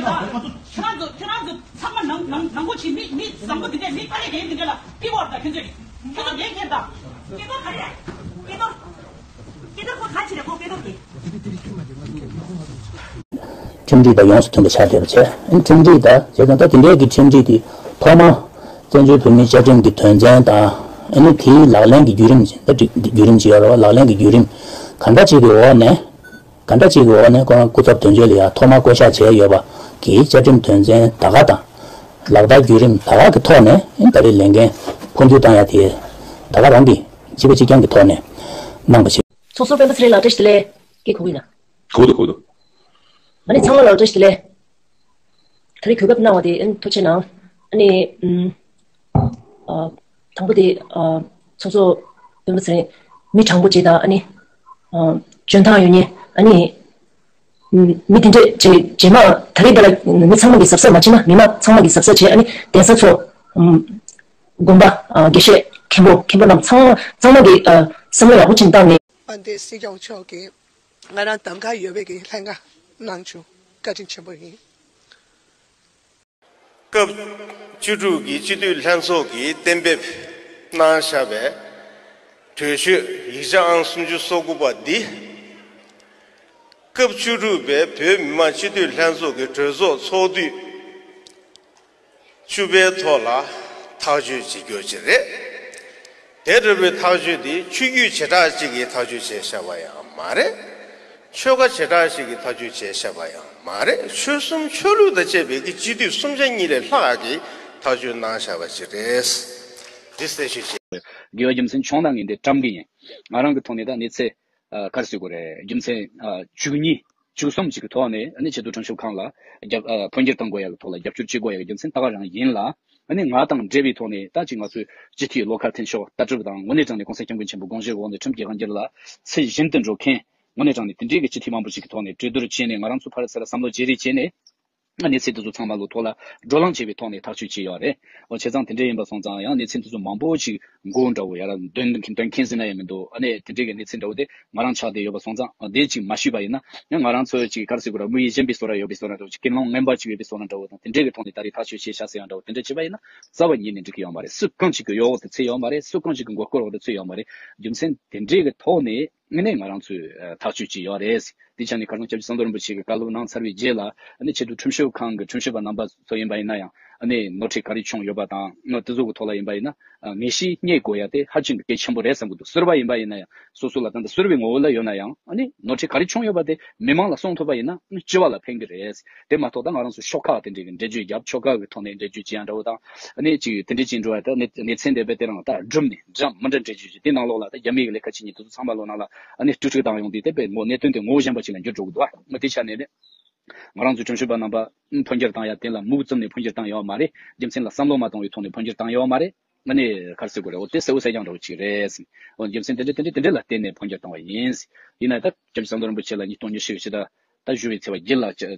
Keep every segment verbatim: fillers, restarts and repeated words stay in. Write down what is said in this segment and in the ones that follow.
ཡིན་ད། ཁྱོད་རང་ཚོ་ཁྱོད་རང་ཚོ་ཚང་མ་ནང་ནང་ནང་པོ་ཆེ། མི་མི་བཟང་པོ་འདི་འདྲས། མི་དཀའ་ལས་རྒན་འདི་འདྲས་ལ་ཕི་བར་ད་ཁྱོད་ཚོས་ཁྱོད་ཚོ་རྒན་ཁྱེར་ད། སྐལ་རྡོར་ག་རེ་རེད། སྐལ་རྡོར། སྐལ་རྡོར་ཁོ་ག་ཅི་རེད། ཁོ་སྐལ་རྡོར་གི་ཁྲིམས་སྒྲིག་དང་ཡོངས་སུ་མཐུན་པ་ཆགས་བསྡད་པ་བྱས། ཁྲིམས་སྒྲིག་དང་བྱས་ཙང་ད་དེ་འདྲའི་གི་ཁྲིམས་སྒྲིག་དེ་ཐོག་མ་བཙན་བྱོལ་བོད་མིའི་བཅའ་ཁྲིམས་ཀྱི་དོན་ཚན་དང་། ཨ་ནི་དེའི་ལག་ལེན་གྱི་བརྒྱུད་རིམ་ད་བརྒྱུད་རིམ་ཅིག་ཡོད་རེད་བ། ལག་ལེན་གྱི་བརྒྱུད་རིམ་ག་འདྲ་ཅིག་གི་འོག་ནས་ག་འདྲ་ཅིག་གི་འོག་ནས་ཁོ་རང་སྐུ་ཚབ་དོན་གཅོད་ལ་ཡ་ཐོག་མ་བསྐོ་གཞག་བྱས་ཡོད་པ་གི་བཅའ་ཁྲིམས་དོན་ཚན་ད་ག་དང་། ལག་བསྟར་བརྒྱུད་རིམ་ད་ག་གི་ཐོག་ནས་ད་རེས་ལས་འགན་འཕོ་འགྱུར་བཏང་ཡ་དེ་ད་ག་རང་གི་གཅིག་པ་གཅིག་རྐྱང་གི་ཐོག་ནས་གནང་པ་ཞིག་ཚོགས་གཙོ་སྤེན་པ་ཚེ་རིང་ལགས་བཀྲ་ཤིས་བདེ་ལེགས། སྐད་གོ་གི་ཡིན་ན། གོ་འདུག་གོ་འདུག་ཨ་ནི་ཚང་མ་ལ་བཀྲ་ཤིས་བདེ་ལེགས། ད་རེས་གོ་སྐབས་གནང་བ་དེ་ཨ་ནི་ཐུགས་རྗེ་གནང་། ཨ་ནི་ཨུམ། ཨ། དང་པོ་དེ་ཨ། ཚོགས་གཙོ་སྤེན་པ་ཚེ་རིང་མི་དྲང་པོ་ཅིག་དང་། ཨ་ནི་ཨ། འཇོན་ཐང་ཡོད་མཁན། ཨ་ནི་ཨུམ། མི་དེ་འདྲས་ཅིག་རྗེས་མ་ད་རེས་འདི་ལ་མི་ཚང་མ་གིས་གཟབ་གཟབ་མ་བྱས་ན། མི་མང་ཚང་མ་གིས་གཟབ་གཟབ་བྱས། ཨ་ནི་གདན་ས་ཚོ་ཨུམ། དགོན་པ་ཨ། དགེ་བཤེས་མཁན་པོ་མཁན་པོ་རྣམས་ཚང་མ་ཚང་མ་གིས་ཨ། བསམ་བློ་ཡག་པོ་ཅིག་བཏང་ནས། ཨ་འདི་སྲིད་སྐྱོང་མཆོག་གིས་ང་རང་གདམ་ག་ཡོད་པའི་གི་ལྷན་ཁང་གནང་བྱུང་། བཀའ་དྲིན་ཆེན་པོ་ཡིན། སྐབས་བཅུ་དྲུག་གི་སྤྱི་འཐུས་ལྷན་ཚོགས་ཀྱིས་གཏན་འབེབས་གནང་བཞག་པའི་གྲོས་ཆོད་ཡིག་ཆ་ཨང་སུམ་ཅུ་སོ་དགུ་པ་འདི། སྐབས་བཅུ་དྲུག་པའི་བོད་མི་མང་སྤྱི་འཐུས་ལྷན་ཚོགས་ཀྱི་གྲོས་ཚོགས་ཚོགས་དུས་བཅུ་པའི་ཐོག་ལ་ཐག་གཅོད་བྱེད་རྒྱུ་ཅིག་རེད། དེ་འདྲ་བའི་ཐག་གཅོད་འདི་ཆོས་བརྒྱུད་བྱེ་བྲག་ཅིག་གིས་ཐག་གཅོད་བྱས་བཞག་པ་ཡང་མ་རེད། ཆོལ་ཁ་བྱེ་བྲག་ཅིག་གིས་ཐག་གཅོད་བྱས་བཞག་པ་ཡང་མ་རེད། ཆོལ་གསུམ་ཆོས་ལུགས་དང་བཅས་པའི་གི་སྤྱི་འཐུས་སུམ་ཆ་གཉིས་ལས་ལྷག་གིས་ཐག་གཅོད་གནང་བཞག་པ་ཅིག་རེད། འདི་གསལ་བཤད་བྱས། དགེ་བ་རྒྱུ་མཚན་བྱུང་ན་ངས་འདི་བཀྲམ་གི་ཡིན། ང་རང་གི་ཐོག་ནས་ད་གནས་ཚད་ཨ། ག་རེ་ཟེར་དགོས་རེད། རྒྱུ་མཚན་ཨ། བཅུ་གཉིས་བཅུ་གསུམ་ཅིག་གི་ཐོག་ནས། ཨ་ནི་ཆེས་མཐོ་ཁྲིམས་ཞིབ་ཁང་ལ་རྒྱབ་ཨ། འཕོ་འགྱུར་གཏོང་དགོས་ཡག་གི་ཐོག་ལ་རྒྱབ་སྐྱོར་བྱེད་དགོས་ཡག་གི་རྒྱུ་མཚན་ད་ག་རང་ཡིན་ལ། ཨ་ནི་ང་དང་འབྲེལ་བའི་ཐོག་ནས་ད་ཅིག་ང་ཚོའི་སྤྱི་འཐུས་བློ་ཁ་མཐུན་ཕྱོགས་ལྟ་གྲུབ་དང་དངོས་གནས་དྲང་ནས་༸གོང་ས་༸སྐྱབས་མགོན་ཆེན་པོའི་དགོངས་བཞེད་འོག་ནས་ཁྲིམས་ཀྱི་དབང་སྒྱུར་ལ་ཚད་གཞན་དུ་འགྲོ་མཁན། དངོས་གནས་དྲང་ནས་དེ་འདྲའི་གི་སྤྱི་འཐུས་མང་པོ་ཞིག་གི་ཐོག་ནས་གྲོས་བསྡུར་བྱས་ནས། ང་རང་ཚོ་ཕར་ཚུར་ལ་བསམ་བློ་བརྗེ་རེས་བྱས་ནས། གནས་ཚུལ་དེ་ཚོ་ཚང་མ་ལོ་ཐོག་ལ་བགྲོ་གླེང་བྱས་པའི་ཐོག་ནས་ཐག་གཅོད་བྱས་ཡོད་རེད། འོ་བྱས་ཙང་དེ་འདྲ་ཡིན་པ་སོང་ཙང་ཡང་གནས་ཚུལ་དེ་ཚོ་མང་པོ་ཞིག་མགོ་འདྲ་བོ་ཡ་ལ་འདོན་མཁན་འདོན་མཁན་ཟེར་ན་ཡང་མི་འདུག་ཨ་ནི་དེ་འདྲའི་གི་གནས་ཚུལ་འདྲ་བོ་དེ་ང་རང་ཆགས་བསྡད་ཡོད་པ་སོང་ཙང་དེ་ཅིག་མ་ཞུས་པ་ཡིན་ན། ཡང་ང་རང་ཚོ་ཅིག་ག་རེ་ཟེར་དགོས་ར། དམིགས་ཡུལ་གཞན་པའི་བཟོ་འདྲ་ཡོད་པའི་བཟོ་འདྲ་འདྲ་བོ་ཅིག་ཀུན་སློང་ངན་པ་ཅིག་ཡོད་པའི་བཟོ་འདྲ་འདྲ་བོ་དང་། དེ་འདྲའི་གི་ཐོག་ནས་ད་རེས་ཐག་གཅོད་བྱས་བཞག་ཟེར་ཡང་འདྲ་བོ་དེ་འདྲ་བྱས་པ་ཡིན་ན་རྩ་བ་ཉིད་ནས་འགྲིག་གི་ཡོད་མ་རེད། སུ་གང་ཅིག་གི་གཡོ་འོག་ཏུ་ཚུད་ཡོད་མ་རེད། སུ་གང་ཅིག་གི་མགོ་སྐོར་འོག་ཏུ་ཚུད་ཡོད་མ་རེད། རྒྱུ་མཚན་དེ་འདྲའི་གི་ཐོག་ནས། དངོས་གནས་ང་རང་ཚོས་ཨ་ཐག་གཅོད་ཅིག་ཡོད་རེད། དེ་ཆ་ནས་ཁ་སང་སྐྱབས་རྗེ་ཟམ་གདོང་རིན་པོ་ཆེ་གིས་བཀའ་སློབ་གནང་ཚར་བའི་རྗེས་ལ། ཨ་ནི་ཆེས་མཐོའི་ཁྲིམས་ཞིབ་ཁང་གི་ཁྲིམས་ཞིབ་པ་རྣམ་པ་ཚོ་ཡིན་པ་ཡིན་ན་ཡང་། ཨ་ནི་ནོར་འཁྲུལ་ག་རེ་བྱུང་ཡོད་པ་དང་། ཨ་དེ་ཚོ་གི་ཐོག་ལ་ཡིན་པ་ཡིན་ན། ཨ་ངེས་ཤེས་རྙེད་དགོས་ཡ་དེ་ཧ་ཅང་གི་གལ་ཆེན་པོ་རེད་བསམ་གི་འདུག་ཟུར་པ་ཡིན་པ་ཡིན་ན་ཡང་། སོ་སོ་ལ་ད་ལྟ་ཟུར་པའི་ངོ་བོ་ལ་ཡོད་ན་ཡང་། ཨ་ནི་ནོར་འཁྲུལ་ག་རེ་བྱུང་ཡོད་པ་དེ་མི་མང་ལ་གསུང་ཐུབ་པ་ཡིན་ན། ཨ་ནི་སྤྱི་པ་ལ་ཕན་གི་རེད། དེ་མ་གཏོགས་ད་ང་རང་ཚོ་ཤོག་ཁག་དེ་འདྲའི་གི་འགྲེལ་བརྗོད་རྒྱབ། ཤོག་ཁག་གི་ཐོག་ནས་འགྲེལ་བརྗོད་བྱེད་ཡ་འདྲ་བོ་དང་། ཨ་ནི་ཅིག་དེ་འདྲའི་ཅིག་འགྲོ་བ་ད་གནས་གནས་ཚུལ་འདི་དཔེ་དེ་རང་ད་སྒྲུབ་ནས་འདྲ་མི་འདྲ་འགྲེལ་བརྗོད་བྱེད། དེ་ནང་ལོགས་ལ་ད་རྒྱ་མི་གི་ལས་ཀ་བྱེད་མཁན་དེ་ཚོ་ཚང་མ་ལོ་ནང་ལ་ཨ་ནི་དཀྲུག་དཀྲུག་བཏང་ཡོང་དུས། དེ་དཔེ་མོ་གནད་དོན་དེ་ངོ་བོ་གཞན་པ་ཅིག་ལ་འགྱུར་འགྲོ་གི་འདུག་ཨ་དེ་ཆ་ནས་ནི་ང་རང་ཚོའི་ཁྲིམས་ཞིབ་པ་རྣམ་པ་འཕོ་འགྱུར་བཏང་ཡ་དེ་ལ་མུ་གེ་བཙུམ་ནས་འཕོ་འགྱུར་བཏང་ཡོད་མ་རེད། རྒྱུ་མཚན་ལ་བསམ་བློ་མ་བཏང་བའི་ཐོག་ནས་འཕོ་འགྱུར་བཏང་ཡོད་མ་རེད། ཨ་ནི་ག་རེ་ཟེར་དགོས་རེད། འོ་དེ་གསལ་བོ་གསལ་རྐྱང་འདྲ་བོ་ཅིག་རེད། འོ་རྒྱུ་མཚན་དེ་འདྲ་དེ་འདྲ་དེ་འདྲ་ལ་བརྟེན་ནས་འཕོ་འགྱུར་བཏང་བ་ཡིན། ཡིན་ན་ད་སྐྱབས་རྗེ་ཟམ་གདོང་རིན་པོ་ཆེ་ལ་ཉིས་སྟོང་ཉི་ཤུ་ཕྱི་ཟླ་ད་བཞུགས་པའི་ཚེས་པ་བརྒྱད་ལ་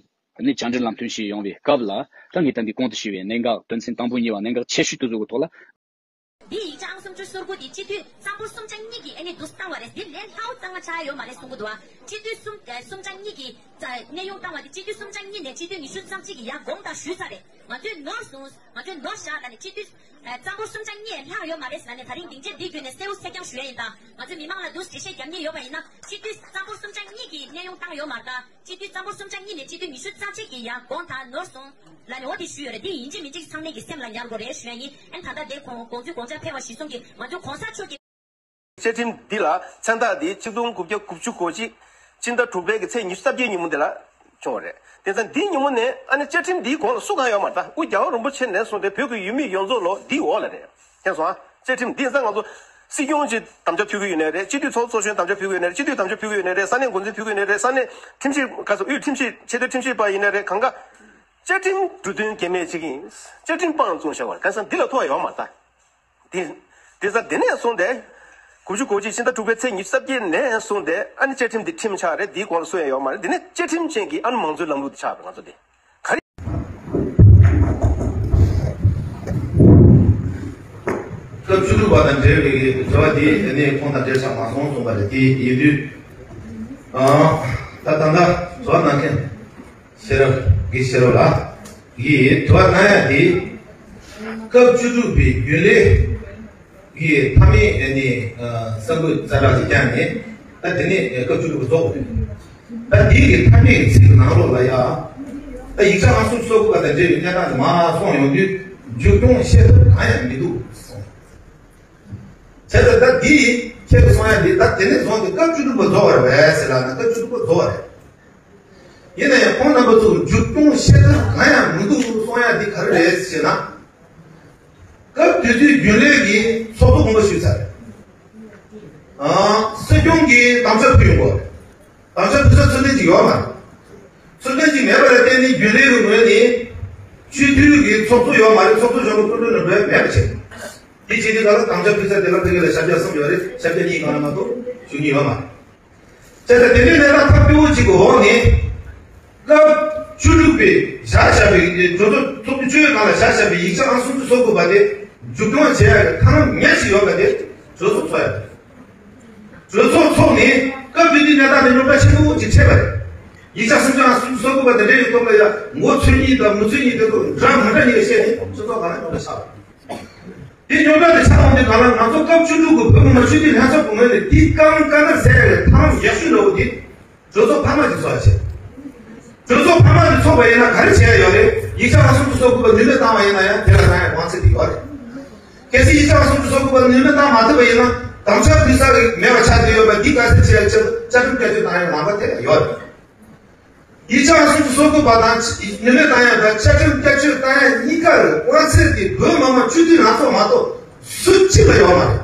ཨ་ནི་བཅར་འདྲི་ལམ་སྟོན་ཞུས་ཡོང་བའི་སྐབས་ལ། ད་ངས་ད་འདི་གོང་དུ་ཞུས་པའི་གནད་འགག་དོན་ཚན་དང་པོ་གཉིས་པ་གནད་འགག་ཆེ་ཤོས་དེ་ཚོ་གི་ཐོག་ལ། འདི་ཡིག་ཆ་ཨང་སུམ་ཅུ་སོ་དགུ་འདི་སྤྱི་འཐུས་གཙང་པོ་གསུམ་ཆ་གཉིས་ཀྱིས་ཨ་ནི་འདུག་སེ་བཏང་བ་རེད། འདི་ལན་ལྷག་གཙང་མ་ཆགས་ཡོད་མ་རེད་གསུང་གི་འདུག་བ། སྤྱི་འཐུས་གསུམ་ཨ་གསུམ་ཆ་གཉིས་ཀྱིས་ད་གནས་དབྱུང་བཏང་བ་འདི་སྤྱི་འཐུས་གསུམ་ཆ་གཉིས་ནས་སྤྱི་འཐུས་ཉི་ཤུ་རྩ་གཅིག་གིས་ཡང་དགོངས་དག་ཞུས་ཚར་རེད། ང་ཚོས་ནོར་སོང་། ང་ཚོས་ནོར་བཞག་ལབ་ནས་སྤྱི་འཐུས་ཨ་གཙང་པོ་གསུམ་ཆ་གཉིས་ལྷག་ཡོད་མ་རེད་ཟེར་ལབ་ནས། ད་རིང་སྡིངས་ཆ་འདིའི་བརྒྱུད་ནས་གསལ་བོ་གསལ་རྐྱང་ཞུ་ཡ་ཡིན། ད་ང་ཚོས་མི་མང་ལ་འདུག་འགྲེལ་བཤད་རྒྱབ་མཁན་ཡོད་པ་ཡིན་ན། སྤྱི་འཐུས་གཙང་པོ་གསུམ་ཆ་གཉིས་ཀྱིས་གནས་དབྱུང་བཏང་ཡོད་མ་རེད། ད་སྤྱི་འཐུས་གཙང་པོ་གསུམ་ཆ་གཉིས་ནས་སྤྱི་འཐུས་ཉི་ཤུ་རྩ་གཅིག་གིས་ཡང་དགོངས་དག་ནོར་སོང་ལབ་ནས་འོ་དེ་ཞུས་ཡོད་རེད། དེ་ཡིན་གཅིག་མིན་གཅིག་ཚང་མས་ཀྱི་སེམས་ལ་ཉར་དགོས་རེད་ཞུ་ཡ་ཡིན། ཨན་ད་ལྟ་དེ་གོང་དགོངས་ཚུལ་དགོངས་འཆར་ཕེབས་པ་གཞིར་བཟུང་གིས་ང་ཚོ་གོང་ས་མཆོག་གི་བཅའ་ཁྲིམས་འདི་ལ་མཚན་རྟགས་འདི་ཆིག་སྟོང་དགུ་བརྒྱ་དགུ་བཅུ་གོ་གཅིག་སྤྱི་ཟླ་དྲུག་པའི་གི་ཚེས་ཉི་ཤུ་རྩ་བརྒྱད་ཉིན་མོ་འདི་ལ་བྱུང་བ་རེད། དེ་ཙང་འདིའི་ཉིན་མོ་ནས་ཨ་ནི་བཅའ་ཁྲིམས་འདིའི་གོང་ལ་སུ་གང་ཡོད་མ་རེད། ད་དབུས་རྒྱལ་བ་རིན་པོ་ཆེ་ནས་བཟུང་སྟེ་བོད་ཀྱི་ཡུལ་མི་ཡོངས་རྫོགས་ལོ་འདིའི་འོག་ལ་རེད། མཁྱེན་སོང་ཨ། བཅའ་ཁྲིམས་འདི་ཙང་ང་ཚོ་སྲིད་སྐྱོང་ཅིག་དམ་བཅའ་ཕུལ་གྱི་ཡོད་ནའི་རེད། སྤྱི་འཐུས་ཚོགས་ཚོགས་གཞོན་དམ་བཅའ་ཕུལ་གྱི་ཡོད་ནའི་རེད། སྤྱི་འཐུས་དམ་བཅའ་ཕུལ་གྱི་ཡོད་ནའི་རེད། ས་གནས་འགོ་འཛིན་ཕུལ་གྱི་ཡོད་ནའི་རེད། ས་གནས་ཁྲིམས་ཞིབ་ག་ཚོད་དབུས་ཁྲིམས་ཞིབ་ཆེས་མཐོའི་ཁྲིམས་ཞིབ་པ་ཡིན་ནའི་རེད། གང་ག་བཅའ་ཁྲིམས་འབྲུ་དོན་གེགས་མེད་ཅིག་ཡིན། བཅའ་ཁྲིམས་སྤང་བཙུགས་བཞག་པ་རེད། གང་ཟེར་འདི་ལ་ཐོགས་ཡོད་མ་རེད། ད་འདི་འདི་ཙང་འདི་ནས་བཟུང་སྟེ་དགུ་བཅུ་གོ་གཅིག་ཕྱི་ཟླ་དྲུག་པའི་ཚེས་ཉི་ཤུ་རྩ་བརྒྱད་ནས་བཟུང་སྟེ་ཨ་ནི་བཅའ་ཁྲིམས་འདི་ཁྲིམས་ཆགས་རེད། འདིའི་གོང་ལ་སུ་ཡང་ཡོད་མ་རེད། འདི་ནས་བཅའ་ཁྲིམས་ཅན་གྱི་ཨ་ནི་མང་གཙོའི་ལམ་ལུགས་དེ་ཆགས་པ་རེད། ང་ཚོ་འདི། སྐབས་བཅུ་དྲུག་པ་དང་འབྲེལ་བའི་དྲི་བ་འདི་དེ་ནས་ཁོང་དང་འབྲེལ་ཆགས་མ་སོང་གསུངས་པ་རེད། དེ་ཡིན་དུས། ཨ། ད་ད་ལྟ་དྲི་བ་གནང་མཁན་ཤེས་རབ་དགེ་ཤེས་རབ་ལགས་ཀྱིས་དྲི་བ་གནང་ཡ་དེ། སྐབས་བཅུ་དྲུག་པའི་རྒྱུན་ལས་ཀྱི་མཐའ་མའི་ཨ་ནི་ཨ་གསར་འགོད་གསལ་བསྒྲགས་ཤིག་བསྐྱངས་ནས། ད་དེ་ནས་སྐབས་བཅུ་དྲུག་པ་རྫོགས་པ་རེད། ད་འདི་གི་མཐའ་མའི་ཚིག་གི་ནང་ལོགས་ལ་ཡ། ད་ཡིག་ཆ་ཨང་སུམ་ཅུ་སོ་དགུ་པ་དང་འབྲེལ་བའི་གནས་སྟངས་དེ་མར་སོང་ཡོང་དུས་མཇུག་སྐྱོང་བཤད་ཐབས་གང་ཡང་མི་འདུག་གསུངས། བྱས་ཙང་ད་འདི་ཁྱེད་ཀྱིས་གསུང་ཡ་འདི་ད་དེ་ནས་བཟུང་སྟེ་སྐབས་བཅུ་དྲུག་པ་རྫོགས་པ་རེད་ཟེར་ལབ་ན། སྐབས་བཅུ་དྲུག་པ་རྫོགས་པ་རེད། ཡིན་ན་ཡང་ཁོང་རྣམ་པ་ཚོ་མཇུག་སྐྱོང་བཤད་ཐབས་གང་ཡང་མི་འདུག་གསུང་ཡ་འདི་ག་རེ་རེད་ཟེར་ན། སྐབས་དེ་དུས་རྒྱུན་ལས་ཀྱི་ཚོགས་གཙོ་དགོངས་པ་ཞུས་ཚར་རེད། ཨ། སྲིད་སྐྱོང་གིས་དམ་བཅའ་ཕུལ་ཡོང་གི་རེད། དམ་བཅའ་ཕུལ་ས་ཚུལ་ལྡན་ཅིག་ཡོད་མ་རེད། ཚུལ་ལྡན་ཅིག་མེད་པ་ལ་བརྟེན་ནས་རྒྱུན་ལས་ཀྱི་ངོས་ནས་སྤྱི་འཐུས་ཀྱི་ཚོགས་གཙོ་ཡོད་མ་རེད། ཚོགས་གཙོ་གཞོན་པ་སྐུ་མགྲོན་ལ་འགྲོ་ཡ་མེད་པ་བྱས། དེ་བྱས་དུས་ག་ལ་དམ་བཅའ་ཕུལ་ས་དེ་ལ་ཕ་གི་ལ་ཞབས་བཀྱག་གསུམ་ཡོད་རེད། ཞབས་བཀྱག་གཉིས་གང་ལ་མ་གཏོགས་ཞུ་གི་ཡོད་མ་རེད། བྱས་ཙང་དེ་འདྲའི་གནས་སྟངས་ཐབས་སྐྱོ་བོ་གཅིག་གི་འོག་ནས། སྐབས་བཅུ་དྲུག་པའི་བཞག་བཞག་པའི་གྲོས་ཚོགས་ཚོགས་དུས་བཅུ་ཡོད་ནང་ལ་བཞག་བཞག་པའི་ཡིག་ཆ་ཨང་སུམ་ཅུ་སོ་དགུ་པ་དེ་མཇུག་སྐྱོང་བྱེད་ཡག་གི་ཐབས་ལམ་ཉག་ཞིག་ཡོད་པ་དེ་གྲོས་ཚོགས་ཚོགས་ཡག་རེད། གྲོས་ཚོགས་ཚོགས་ནས་སྐབས་དེ་དུས་གནས་སྟངས་དེ་རྙོག་དྲ་ཆེན་པོ་ཅིག་འཕྲད་པ་རེད། ཡིག་ཆ་སུམ་ཅུ་ཨང་སུམ་ཅུ་སོ་དགུ་པ་དེ་འདྲ་ཡོད་སྟོབས་ལ་ཡ་མགོ་ཚོས་གཉིས་དང་མུ་ཚོས་གཉིས་དེ་ཚོ་འདྲ་མི་འདྲ་གཉིས་ལ་བཤད་ནས་སྤྱི་ཚོགས་སྒང་ལ་རྙོག་དྲ་ཆགས་པ་རེད། དེ་རྙོག་དྲ་དེ་ཆགས་འོང་དུས་གང་ལ་ང་ཚོ་སྐབས་བཅུ་དྲུག་གི་བོད་མི་མང་སྤྱི་འཐུས་ལྷན་ཚོགས་ཀྱི་ངོས་ནས་དེ་བཀག་ན་བཀག་ན་ཟེར་ཡ་གི་ཐབས་ལམ་ཡག་ཤོས་འདྲ་བོ་དེ་གྲོས་ཚོགས་འཕར་མ་ཅིག་ཚོགས་ཡ་བྱས། གྲོས་ཚོགས་འཕར་མ་དེ་ཚོགས་པ་ཡིན་ན་ག་རེ་བྱེད་ཡ་ཡོད་རེད། ཡིག་ཆ་ཨང་སུམ་ཅུ་སོ་དགུ་པ་ནུས་མེད་བཏང་བ་ཡིན་ན་ཡང་དེ་ལ་རང་ཡ་དབང་ཚད་དེ་ཡོད་རེད། གལ་སྲིད་ཡིག་ཆ་ཨང་སུམ་ཅུ་སོ་དགུ་པ་ནུས་མེད་བཏང་མ་ཐུབ་པ་ཡིན་ན་དམ་བཅའ་ཕུལ་ས་རིགས་མེད་པ་ཆགས་བསྡད་ཡོད་པ་འདི་དཀའ་སེལ་བྱེད་ཡ་ཆེད་དུ་བཅའ་ཁྲིམས་བསྐྱར་བཅོས་བཏང་ཡ་ལམ་ཁ་དེ་ལ་ཡོད་རེད། ཡིག་ཆ་ཨང་སུམ་ཅུ་སོ་དགུ་པ་དང་ནུས་མེད་བཏང་ཡ་དང་བཅའ་ཁྲིམས་བསྐྱར་བཅོས་བཏང་ཡ་གཉིས་ཀར་དབང་ཚད་དེ་བོད་མི་མང་སྤྱི་འཐུས་ལྷན་ཚོགས་མ་གཏོགས་སུ་གཅིག་ལ་ཡོད་མ་རེད།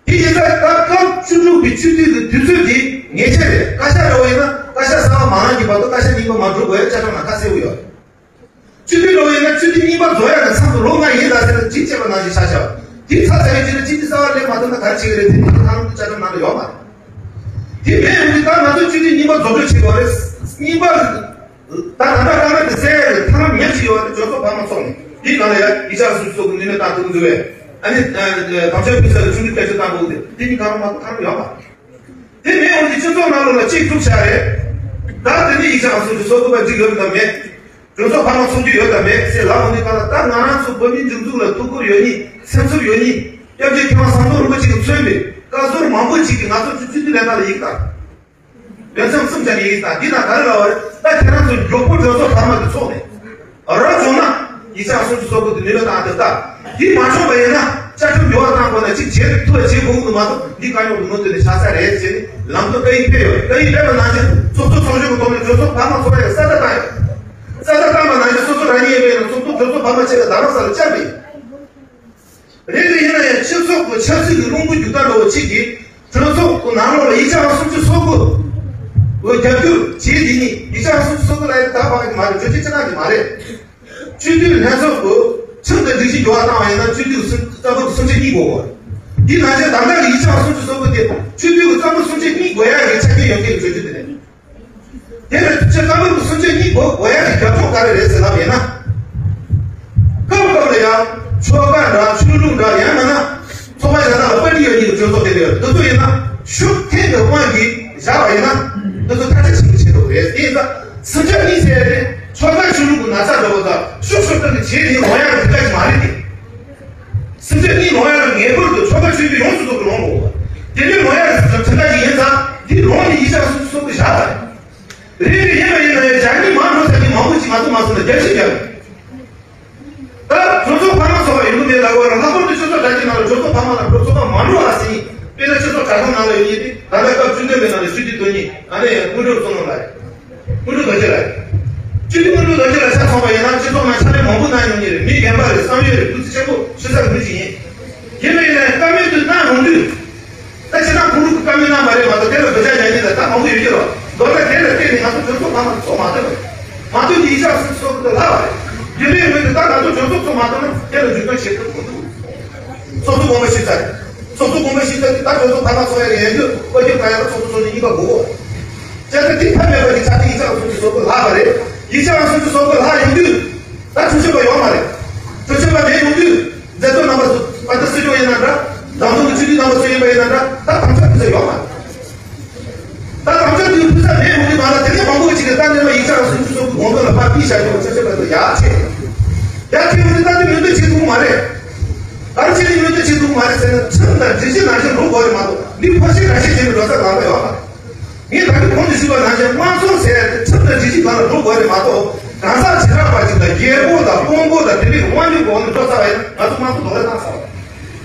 དེ་ཡིན་ཙང་ད་སྐབས་བཅུ་དྲུག་གི་སྤྱི་འཐུས་ཀྱི་དུས་ཚོད་དེ་ངེས་ཅན་རེད། བཀའ་ཤག་འདྲ་བོ་ཡིན་ན་བཀའ་ཤག་གསར་པ་མ་གནང་གི་བར་དུ་བཀའ་ཤག་རྙིང་པ་མ་འགྲོ་དགོས་ཡ་བཅའ་ཁྲིམས་ནང་ཁ་གསལ་པོ་ཡོད་རེད། སྤྱི་འཐུས་འགྲོ་བ་ཡིན་ན་སྤྱི་འཐུས་རྙིང་པ་བཟོ་ཡག་གི་མཚམས་སུ་ལོ་ལྔ་ཡིན་ད་ཟེར་ན་ཅིག་བྱས་པ་ནང་བཞིན་ཆགས་ཤག་དེ་ཚར་ཚར་བའི་རྗེས་ལ་སྤྱི་འཐུས་གསར་པ་སླེབས་མ་ཐུབ་ན་ག་རེ་བྱེད་ཀྱི་རེད། དེ་ནི་ཐང་ལུགས་བཅའ་ཁྲིམས་ནང་ལ་ཡོད་མ་རེད། དེ་མེད་འོང་དུས་ད་ང་ཚོ་སྤྱི་འཐུས་རྙིང་པ་བཟོ་བཅོས་བྱེད་དགོས་རེད། རྙིང་པ་ད་ད་ལྟ་དཀའ་ངལ་དེ་སེལ་ཡག་གི་ཐབས་ལམ་ཉག་གཅིག་ཡོད་པ་དེ་གྲོས་ཚོགས་འཕར་མ་ཚོགས་ནས་དེའི་ནང་ལ་ཡ་ཡིག་ཆ་སོ་སོ་གི་ནུས་མེད་བཏང་ཐུབ་འདུག་བས། ཨ་ནི་དམ་ཆོས་ཕུན་ཚོགས་ལ་ཆུང་དུས་སྐད་ཆ་བཏང་དགོས་དེ་དེ་ནི་གང་རུང་མ་གཏོགས་ཐབས་ལམ་ཡོད་མ་རེད། དེ་མེད་འོང་དུས་སྤྱི་ཚོགས་ནང་ལོགས་ལ་གཅིག་སྒྲུབ་བྱ་རེད། ད་དེ་ནི་ཡིག་ཆ་སོ་སོ་སོ་གི་པ་འགྲིག་ཡོད་དམ་མེད། གྲོས་ཚོགས་འཕར་མ་ཚོགས་རྒྱུ་ཡོད་དམ་མེད་ཟེར་ལབ་འོང་དུས་གང་ལ་ད་ང་རང་ཚོ་བོད་མིའི་སྒྲིག་འཛུགས་ལ་ཐུགས་ཁུར་ཡོད་ཉིད་སེམས་ཚོར་ཡོད་ཉིད་སྐྱབས་རྗེ་མཁས་དབང་ཟམ་གདོང་རིན་པོ་ཆེ་གིས་མཚོན་པའི་བཀའ་ཟུར་མང་པོ་ཅིག་གིས་ང་ཚོ་སྤྱི་འཐུས་ལས་ཁང་ལ་ཡིག་བཏང་། ཡོད་མཚམས་གསུམ་ཅན་ཡིག་བཏང་འདི་དང་ག་རེ་ལབ་པ་རེད། ད་ཁྱེད་རང་ཚོ་མགྱོགས་པོ་གྲོས་ཚོགས་འཕར་མ་དེ་ཚོགས་ནས་རོགས་བྱུང་ན་ཡིག་ཆ་སོ་སོ་སོ་གི་དེ་ནུས་པ་བཏང་དེ་ལྟ། དེ་མ་བྱུང་བ་ཡིན་ན་བཅའ་ཁྲིམས་འགྱུར་བ་བཏང་དགོས་ན་གཅིག་བྱེད་ཐུབ་པ་བྱེད་དགོས་ཀྱི་མ་གཏོགས་འདི་དཀའ་རྙོག་གི་མུ་མཐུད་ནས་ཆགས་ས་རེད་ཟེར་ནས་ལམ་སྟོན་བཀའ་ཡིག་ཕེབས་ཡོད། བཀའ་ཡིག་ཕེབས་པ་ནང་བཞིན་ཚོགས་གཙོ་ཚོགས་གཞོན་གྱི་ཐོག་ནས་གྲོས་ཚོགས་འཕར་མ་ཚོགས་ཡག་གསལ་བསྒྲགས་བཏང་ཡོད། གསལ་བསྒྲགས་བཏང་པ་ནང་བཞིན་སོ་སོ་རང་ཉིད་ཡིན་པའི་ནང་ཚོགས་གཙོ་གྲོས་ཚོགས་འཕར་མ་བྱས་ནས་རྡ་རམ་ས་ལ་བཅར་བས། རེད་དེ་ཡིན་ན་ཡང་སྤྱི་ཚོགས་ཀྱི་ཆབ་སྲིད་ཀྱི་རླུང་བུ་རྒྱུག་སྟངས་འདྲ་བོ་གཅིག་གིས་གྲོས་ཚོགས་ཀྱི་ནང་ལོགས་ལ་ཡིག་ཆ་སུམ་ཅུ་སོ་དགུ་འོས་རྒྱབ་སྐྱོར་བྱས་དེ་ནི་ཡིག་ཆ་སུམ་ཅུ་སོ་དགུ་ལ་ཡང་ད་བག་གི་མ་རེད། གྲོས་ཆོད་ཅི་གནང་གི་མ་རེད། སྤྱི་འཐུས་ལྷན་ཚོགས་ཀྱི་ཁྲིམས་དང་སྒྲིག་གཞི་འགྱུར་བ་བཏང་བ་ཡིན་ན་སྤྱི་འཐུས་སུམ་རྩ་འབོར་སུམ་ཆ་གཉིས་དགོས་གོ། འདི་ནང་བཞིན་ད་ལྟ་གི་ཡིག་ཆ་སུམ་ཅུ་སོ་དགུ་དེ་སྤྱི་འཐུས་ཀྱི་རྩ་འབོར་སུམ་ཆ་གཉིས་དགོས་ཡ་གི་ཆ་རྐྱེན་ཡོད་མཁན་གྱི་གྲོས་ཆོད་དེ་རེད། དེ་ལ་སྤྱི་རྩ་འབོར་གྱི་སུམ་ཆ་གཉིས་དགོས་དགོས་ཡ་གི་རྒྱབ་ལྗོངས་ག་རེ་རེད་ཟེར་ལབ་ཡིན་ན། སྐབས་སྐབས་ལ་ཡང་ཆོལ་ཁ་འདྲ་ཆོས་ལུགས་འདྲ་ཡང་མིན་ན་ཚོགས་པ་གཞན་དག་ལ་པར་ཊི་ཡོད་མཁན་གྱི་གྲོས་ཚོགས་དེ་འདྲ་ཡོད། འདི་ཚོ་ཡིན་ན་ཤུགས་ཐེངས་ཀྱི་དབང་གིས་བཞག་པ་ཡིན་ན་འདི་ཚོ་ཐག་གཅོད་བྱེད་ཀྱི་བྱེད་ཐུབ་རེད། དེ་ཡིན་ཙང་སུམ་ཆ་གཉིས་ཟེར་ཡ་དེ་ཆོལ་ཁ་ཆོས་ལུགས་ཀྱི་ན་ཚ་འདྲ་བོ་དང་ཤུགས་ཤུགས་སྟོན་གྱི་བྱེད་ནས་ལོང་ཡ་གི་དེ་ག་ཞིག་མ་རེད་དེ། སེམས་ཅན་གཉིས་ལོང་ཡ་ལ་ངེས་པར་དུ་ཆོལ་ཁ་ཆོས་བརྒྱུད་ཡོངས་སུ་རྫོགས་པའི་ལོང་དགོས། དེ་འདྲའི་ལོང་ཡ་ལ་སེམས་ཅན་ག་ཞིག་ཡིན་ཙང་འདི་ལོང་ནས་ཡིག་ཆ་སོ་སོ་སོ་སོ་བཞག་པ་རེད། རེད་རེད། ཡིན་པ་ཡིན་ན་ཡང་བཞག་ཉིན་མ་འགྲོ་ཚར་གྱི་མང་པོ་ཅིག་ང་ཚོ་མ་སོང་ན་རྒྱབ་ཤིག་རྒྱབ། ད་གྲོས་ཚོགས་འཕར་མ་ཚོགས་པ་ཡོང་གི་མེད་ལབ་དགོས་ན་ལྷག་པར་དུ་སྤྱི་ཚོགས་གྲ་རྒྱས་ནང་ལ་གྲོས་ཚོགས་འཕར་མ་དང་གྲོས་ཚོགས་འཕར་མ་མ་འགྲོ་བ་ཟེར་ཡིན། དཔེར་ན་སྤྱི་ཚོགས་གྲ་ཚང་ནང་ལ་ཡོད་ཡིན་ཏེ་ད་ལྟ་སྐབས་བཅུ་བདུན་པའི་ནང་ལ་སྤྱི་འཐུས་དོན་གཉིས་ཨ་ནེ་དངོས་གྲུབ་བསོད་ནམས་ལགས་རེད། དངོས་གྲུབ་རྡོ་རྗེ་ལགས། སྤྱི་འཐུས་དངོས་གྲུབ་རྡོ་རྗེ་ལགས་ཆ་མཚོན་པ་ཡིན་ན་སྤྱི་ཚོགས་ནང་ཕྱག་ལས་མང་པོ་གནང་མྱོང་མཁན་རེད། མི་རྒན་པ་རེད། བསམ་ཡོད་རེད། ཐུགས་རྗེ་ཆེན་པོ་ཞུ་ས་མི་ཅིག་ཡིན། ཡིན་པ་ཡིན་ན་བཀའ་མོལ་དུ་གནང་རུང་དུས། ད་ཕྱི་ནང་ཁོང་ལུགས་ཀྱི་བཀའ་མོལ་གནང་མ་རེད་མ་གཏོགས་དེ་ལ་དོ་འཆར་ཉན་མཁན་ལ་ད་མང་པོ་ཡོད་ཀྱི་རེད། མདོར་ན་དེ་ལ་བརྟེན་ནས་ང་ཚོ་གྲོས་ཚོགས་འཕར་མ་ཚོགས་མ་ཐུབ་པ་རེད། མ་ཐུབ་ཀྱི་ཡིག་ཆ་སོ་སོ་གི་ལྷག་པ་རེད། དེ་འདྲའི་ངོས་ནས་ད་ང་ཚོ་གྲོས་ཚོགས་ཚོགས་མ་ཐུབ་ན་དེ་ལ་འཇུག་སྐྱོང་བྱེད་ཐུབ་མི་འདུག་ཚོགས་གཙོ་དགོངས་པ་ཞིག་ཚར། ཚོགས་གཙོ་དགོངས་པ་ཞིག་ཚར་དུས་ད་གྲོས་ཚོགས་འཕར་མ་ཚོགས་ཡ་ཡན་རྒྱུ་བཀའ་བརྒྱུད་གང་ཡང་ཚོགས་གཙོ་ཚོགས་གཞོན་གཉིས་ཀ་དགོས་གོ། བྱས་ཙང་དེ་ཕན་མེད་པ་ཞིག་ཆགས་ཏེ་ཡིག་ཆ་སོ་སོ་སོ་སོ་ལྷག་པ་རེད། ཡིག་ཆ་སོ་སོ་སོ་སོ་ལྷག་ཡོང་དུས་ད་གྲོས་ཆོད་པ་ཡོད་མ་རེད། གྲོས་ཆོད་པ་མེད་ཡོང་དུས་མཛད་གཙོ་རྣམ་པ་ཚོ་པ་ད་སྲིད་སྐྱོང་ཡིན་ན་འདྲ། བདམས་ཐོན་གྱི་སྤྱི་འཐུས་རྣམ་པ་ཚོ་ཡིན་པ་ཡིན་ན་འདྲ། ད་དམ་བཅའ་ཕུལ་ས་ཡོད་མ་རེད། ད་དམ་བཅའ་དེའི་ཕུལ་ས་མེད་ཡོང་དུས་མ་ལ་དེ་ནས་མང་པོ་ཅིག་གིས་ད་ནས་མ་ཡིག་ཆ་སོ་སོ་སོ་སོ་གི་དགོངས་དོན་ལ་ཕར་ཕུལ་བཞག་ཡོང་ཆོས་ཆོས་པ་ཚོ་ཡག་ཆེ། ཡ་ཁྱེད་ཀྱིས་ད་དེ་མོས་མཐུན་བྱེད་ཐུབ་མ་རེད། ག་རེ་བྱས་ནས་མོས་མཐུན་བྱེད་ཐུབ་མ་རེད་ཟེར་ན་ཁྲིམས་དང་སྒྲིག་གཞི་ནང་བཞིན་འགྲོ་དགོས་རེད་མ་གཏོགས་མི་ཕར་ཕྱིན་ར་ཕྱིན་བྱས་ནས་འགྲོ་ས་གང་ལ་ཡོད་མ་རེད། ངས་ད་གིན་གོང་དུ་ཞུས་པ་ནང་བཞིན་དམངས་གཙོ་ཟེར་ཡ་དེ་ཁྲིམས་དང་སྒྲིག་གཞི་སྒང་ལ་འགྲོ་དགོས་རེད་མ་གཏོགས་གང་ཟག་བྱེ་བྲག་པ་ཅིག་དང་རྒྱལ་པོ་དང་དཔོན་པོ་དང་དེ་འདྲའི་དབང་སྒྱུར་གྱི་འོག་ནས་འགྲོ་ཚར་བ་ཡིན་ན་ང་ཚོ་དམངས་གཙོ་རྡོག་རོལ་བཏང་ཚར་བ་རེད།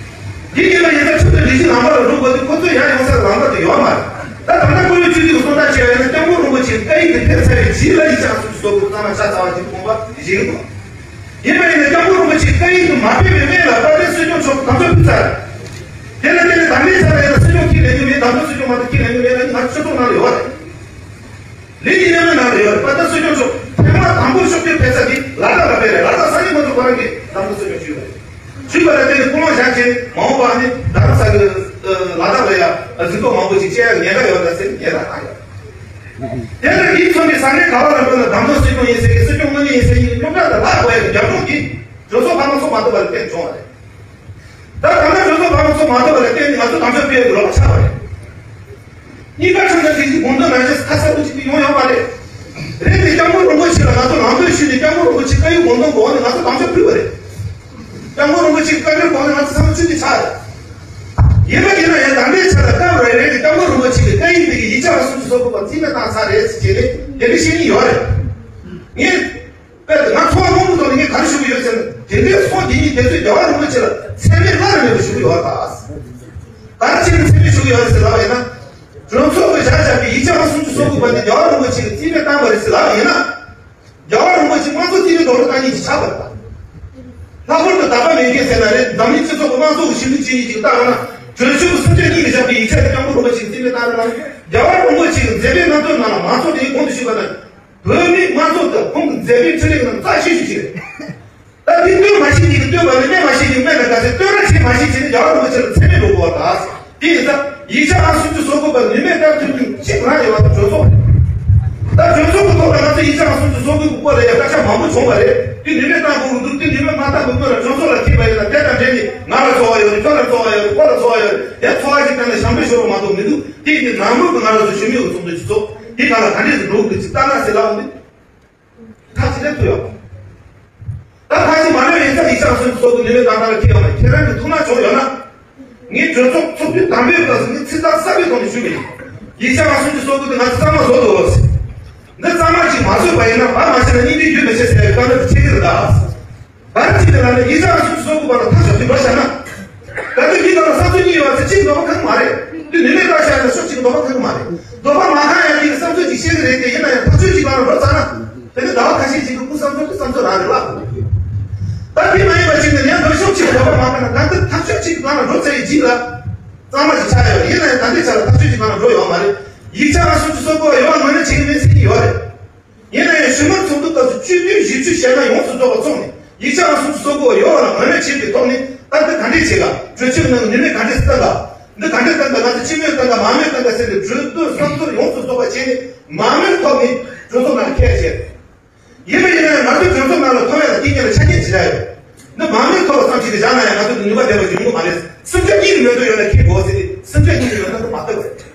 འདི་ཡིན་པ་ཡིན་ན་ཁྲིམས་དང་སྒྲིག་གཞི་ནང་པ་ལ་འགྲོ་དགོས་དུས་ཁོ་ཚོས་ཡར་ཡོང་སའི་ལམ་ཁ་དེ་ཡོད་མ་རེད། ད་ད་ལྟ་བཀུར་འོས་སྤྱི་འཐུས་ཀྱི་གསུང་སྟངས་བྱས་པ་ཡིན་ན་སྐྱབས་མགོན་རིན་པོ་ཆེ་བཀའ་ཡིག་དེ་ཕེབས་ཚར་བའི་རྗེས་ལ་ཡིག་ཆ་སོ་སོ་སོ་སོ་གཙང་མ་ཆ་ཚང་བ་ཅིག་དགོངས་པ་བཞེས་ཀྱི་འདུག་ཡིན་པ་ཡིན་ན་སྐྱབས་མགོན་རིན་པོ་ཆེས་བཀའ་ཡིག་ཏུ་མ་ཕེབས་པའི་སྔོན་ལ་དཔལ་ལྡན་སྲིད་སྐྱོང་མཆོག་དམ་བཅའ་ཕུལ་ཚར། དེ་ལ་བརྟེན་ནས་དམ་འབུལ་ཚར་བ་ཡིན་ན་སྲིད་སྐྱོང་ཁས་ལེན་རྒྱུ་མེད། དམ་བཅའ་སྲིད་སྐྱོང་མ་གཏོགས་ཁས་ལེན་རྒྱུ་མེད་ལ་ང་ཚོ་སྤྱི་ཚོགས་ནང་ལ་ཡོད་རེད། ལས་ཀྱི་གནས་མལ་ནང་ལ་ཡོད་རེད། དཔལ་ལྡན་སྲིད་སྐྱོང་མཆོག་ཐེངས་མ་དང་པོ་ཤོག་གྱོན་ཕེབས་ས་དེ་ལ་དྭགས་ལ་ཕེབས་རེད། ལ་དྭགས་ས་གནས་མང་ཚོགས་ཁོ་རང་གིས་དམ་བཅའ་སྲིད་སྐྱོང་ཞུས་པ་རེད། ཞུས་པ་ལ་བརྟེན་ནས་སྐུ་ལོང་བཞག་བྱས་ནས་མ་འོངས་པ་ནི་རྡ་རམ་ས་གི་ལ་དྭགས་ལ་ཡ་གཟིགས་རྟོག་མང་པོ་ཞིག་བྱེད་ཡ་ཉེན་ཁ་ཡོད་ད་ཟེར་ཉེན་ཁ་བཏང་ཡོད། དེ་ལྟར་དེའི་མཚོན་པའི་ས་གནས་ག་བ་ལ་འགྲོ་ན་དམ་བཅའ་སྲིད་སྐྱོང་ཡིན་ཟེར་གི་སྲིད་སྐྱོང་དངོས་གནས་ཡིན་ཟེར་གི་སྐྱོང་གྲྭ་དང་ལྷག་པའི་རྒྱབ་ལྗོངས་ཀྱིས་གྲོས་ཚོགས་འཕར་མ་ཚོགས་མ་ཐུབ་པ་ལ་བརྟེན་བྱུང་བ་རེད། ད་གང་ལྟར་གྲོས་ཚོགས་འཕར་མ་ཚོགས་མ་ཐུབ་པ་ལ་བརྟེན་ནས་ང་ཚོ་དམ་བཅའ་ཕུལ་ཡག་གི་རོགས་པ་ཆགས་པ་རེད། གཉིས་ཀ་ཁྲིམས་དང་སྒྲིག་གཞི་དགོངས་དོན་ནང་བཞིན་ཁ་གསལ་པོ་ཅིག་ཏུ་ཡོང་ཡོད་མ་རེད། རེད་དེ་སྐྱབས་མགོན་རིན་པོ་ཆེ་ལ་ང་ཚོ་ལམ་སྟོན་ཞུས་ནས་སྐྱབས་མགོན་རིན་པོ་ཆེ་བཀའ་ཡིག་དགོངས་དོན་གོ་བ་ནས་ང་ཚོ་དམ་བཅའ་ཕུལ་བ་རེད། སྐྱབས་མགོན་རིན་པོ་ཆེ་བཀའ་འཁྲོལ་གོ་ནས་ང་ཚོ་ཚང་མ་ཚུད་དེ་ཆགས་རེད། ཡིན་པ་ཡིན་ན་ཡང་ད་ལྟའི་ཆ་ལ་སྐབས་རེ་རེ་གི་སྐྱབས་མགོན་རིན་པོ་ཆེ་གི་བཀའ་ཡིག་དེ་གི་ཡིག་ཆ་ལ་སུམ་ཅུ་སོ་དགུ་པ་རྩིས་མེད་བཏང་ཚར་རེད་ཟེར་བྱས་ནས་དེ་འདྲ་བཤད་ཀྱི་ཡོད་རེད། ངས་དཔེར་ན་ང་ཚོ་བ་མང་པོ་ཐོག་ནས་ངས་ག་རེ་ཞུ་གི་ཡོད་ཟེར་ན་དེ་འདྲའི་ཚོགས་འདི་ཉིད་དེ་ཚོས་རྒྱལ་བ་རིན་པོ་ཆེ་ལ་མཚན་སྨད་སླར་མེད་པར་ཞུ་གི་ཡོད་པ། ག་རེ་བྱས་ནས་མཚན་སྨད་ཞུ་གི་ཡོད་ཟེར་ལབ་པ་ཡིན་ན། གྲོས་ཚོགས་ཀྱི་བཞག་བཞག་པའི་ཡིག་ཆ་སུམ་ཅུ་སོ་དགུ་པ་དེ་རྒྱལ་བ་རིན་པོ་ཆེ་གིས་རྩིས་མེད་བཏང་བ་རེད་ཟེར་ལབ་པ་ཡིན་ན། རྒྱལ་བ་རིན་པོ་ཆེ་དམངས་གཙོ་རྩིས་མེད་རྡོག་རོལ་བཏང་མཁན་ཞིག་ཆགས་པ་རེད་པ། ལྷག་པར་དུ་དད་པ་མེད་མཁན་ཟེར་ན་རེད། འཛམ་གླིང་སྤྱི་ཚོགས་ཀྱི་དམངས་གཙོ་གི་གཞི་འཛིན་བྱེད་མཁན་ཞིག་ལྟ་བ་ན་གྲོས་ཆོད་ཀྱི་སུམ་ཆ་གཉིས་ཀྱིས་བཞག་པའི་ཡིག་ཆ་དེ་སྐྱབས་མགོན་རིན་པོ་ཆེ་གིས་རྩིས་མེད་བཏང་རེད་པ། རྒྱལ་བ་རིན་པོ་ཆེ་གི་མཛད་པའི་རྣམ་ཐར་ནང་ལ་མང་ཚོགས་དེའི་གོང་དུ་ཞུས་པ་ནང་ བོད་མིའི་དམངས་གཙོ་དང་ཁོང་གི་མཛད་པའི་འཕྲིན་ལས་ཀྱི་ནང་རྩ་ཆེ་ཤོས་ཤིག་རེད། ད་དེ་སྟོན་མ་ཤེས་མཁན་གྱིས་སྟོན་པ་ལ་སྨད་མ་ཤེས་མཁན་སྨད་ལ་དགའ་ཚེ་སྟོན་ར་བྱེད་མ་ཤེས་བྱས་ནས་རྒྱལ་བ་རིན་པོ་ཆེ་ལ་མཚན་སྨད་འགྲོ་དགོས་པ་དང་། དེ་ཡིན་ཙང་ཡིག་ཆ་ཨང་སུམ་ཅུ་སོ་དགུ་པ་ནུས་མེད་བཏང་ཐུབ་མཁན་གཅིག་རང་ཡོད་པ་དེ་གྲོས་ཚོགས་རེད། ད་གྲོས་ཚོགས་ཀྱི་ཐོག་ལ་ང་ཚོ་ཡིག་ཆ་ཨང་སུམ་ཅུ་སོ་དགུ་གི་སྐོར་ལ་ཡང་སྐད་ཆ་མང་པོ་བྱུང་བ་རེད། དེ་ནུས་མེད་བཏང་དགོས་ཀྱི་འདུག་དེ་ནུས་མེད་མ་བཏང་གི་སྐོར་ལ་གྲོས་ཚོགས་ལ་ཐེབས་པ་ཡིན་ན་དེ་དང་འབྲེལ་ནས་ང་ལ་ཚོར་བ་ཡོད་རེད། ཁྱོད་ལ་ཚོར་བ་ཡོད་རེད། ཁོ་ལ་ཚོར་བ་ཡོད་རེད། ཡང་ཚོར་བ་ཞིག་བཏང་ནས་ཞབས་འདྲེན་ཤོར་བ་མ་གཏོགས་མི་འདུག་དེ་ཡིན་ནའང་མོས་ཀྱིས་ང་རང་ཚོ་གཞོན་ནུའི་ཚོགས་འདུ་ཞིག་ཚོགས། དེ་ག་ལ་ག་འདྲས་སུ་འགྲོ་དགོས་ཀྱི་ཅིག་ལྟ་ན་ཟེར་ལབ་འོང་དུས། ཐག་ཅིག་ལེན་ཐུབ་ཡོད། ད་ཐག་ཅིག་མ་ལེན་ཡིན་ཙང་ཡིག་ཆ་ཨང་སུམ་ཅུ་སོ་དགུ་ནུས་མེད་བཏང་སྟངས་ལ་ཁྱེད་ཡོང་ན་ཁྱེད་རང་གི་ཐུགས་སྣང་བྱུང་ཡོད་ན། ངས་གྲོས་ཚོགས་ཚོགས་དུས་དང་པོའི་སྐབས་སུ་ངས་ཚིག་ཐག་གསར་པའི་ཐོག་ནས་ཞུ་གི་ཡིན། ཡིག་ཆ་ཨང་སུམ་ཅུ་སོ་དགུ་དེ་ང་ཚོ་གཙང་མ་བཟོ་འདུག་འདི་གཙང་མ་ཅིག་མ་བཟོས་པ་ཡིན་ན་བ་མ་ཤེས་ན་སྙིང་རྗེ་རྒྱུན་མི་ཆད་ཟེར་བའི་བཀའ་འདྲི་དེ་འཁྱེར་གྱི་རེད་ད། བར་གཅིག་ཏུ་ལ་ནི་ཡིག་ཆ་ཨང་སུམ་ཅུ་སོ་དགུ་བར་ལ་ཐག་ཆོད་དུ་འགྲོ་བཞག་ན། ད་དུང་མི་དག་ལ་བསམ་ཚུལ་གཉིས་ཡོད་པ་ཚེ་གཅིག་འདོད་པ་ཁེངས་མ་རེད། དུས་ནུས་མེད་ལྟ་བཞག་ན་ཕྱོགས་གཅིག་འདོད་པ་ཁེངས་མ་རེད། འདོད་པ་མ་ཁེངས་ཡང་དེ་གི་བསམ་ཚུལ་གཅིག་བཤད་གི་རེད་དེ་ཡིན་ན་ཡང་ཐག་ཆོད་གཅིག་ལ་འགྲོ་ཚར་ན། དེ་ནི་ཟླ་བ་ཁ་ཤས་ཤིག་གི་སྐུ་བསམ་ཚུལ་གྱི་བསམ་ཚུལ་རང་རེད་ལ། ད་དེ་མ་ཡིན་པ་ཅིག་ནི་ཡང་འདོད་ཕྱོགས་གཅིག་འདོད་པ་མ་ཁེངས་ན་ད་དུང་ཐག་ཆོད་གཅིག་ལ་འགྲོ་ཚར་ཡི་རྗེས་ལ། གཙང་མ་ཞིག་ཆགས་ཡོད་ཡིན་ན་ཡང་ད་ལྟའི་ཆ་ལ་ཐག་ཆོད་གཅིག་ལ་འགྲོ་ཡོད་མ་རེད། ཡིག་ཆ་ཨང་སུམ་ཅུ་སོ་དགུ་བ་ཡོད་པ་ངོས་ལེན་བྱེད་ཀྱི་མེད་ཟེར་གྱི་ཡོད་རེད། ཡིན་ན་ཡང་གཞུང་མང་ཚོགས་འདུ་སྐབས་སུ་བཅུ་བདུན་བཞི་བཅུ་ཞེ་ལྔ་ཡོངས་སུ་རྫོགས་པ་བཙུགས་ནས་ཡིག་ཆ་ཨང་སུམ་ཅུ་སོ་དགུ་བ་ཡོད་པ་ལ་ངོས་ལེན་བྱས་པའི་ཐོག་ནས་ད་ལྟ་ག་འདྲས་བྱེད་ག་གྲོས་ཆོད་ནང་ནུས་མེད་ག་འདྲས་སུ་བཏང་ག་འདི་ག་འདྲས་བཏང་ག་ང་ཚོ་སྤྱི་མོས་བཏང་ག་མང་མོས་བཏང་ག་ཟེར་ཏེ་གྲོས་བསྡུར་བསམ་ཚུལ་ཡོངས་སུ་རྫོགས་པ་བྱས་ནས་མང་མོས་ཐོག་ནས་གྲོས་ཚོགས་ནང་ལ་ཁྱེར་བྱས། ཡིན་པ་ཡིན་ན་ཡང་ང་ཚོའི་གྲོས་ཚོགས་ནང་ལ་ཐོན་ཡག་ལ་རྐྱེན་ངན་ལ་ཆ་རྐྱེན་ཇི་འདྲ་ཡོད། འདི་མང་མོས་ཐོག་ལ་བསམ་ཞིབ་ཏུ་བཞག་ན་ཡང་ང་ཚོ་འདི་ནུས་པ་ལྡན་པ་ཞིག་ཡོང་གི་མ་རེད། སེམས་ཁྲལ་གཉིས་ཀྱི་མེད་དུ་ཡོད་ན་ཁྱེད་གོ་ཟེར་ཏེ་སེམས་ཁྲལ་གཉིས་ཀྱི་ཡོད་ན་འདི་མ་ཐོབ་པ་རེད། བྱས་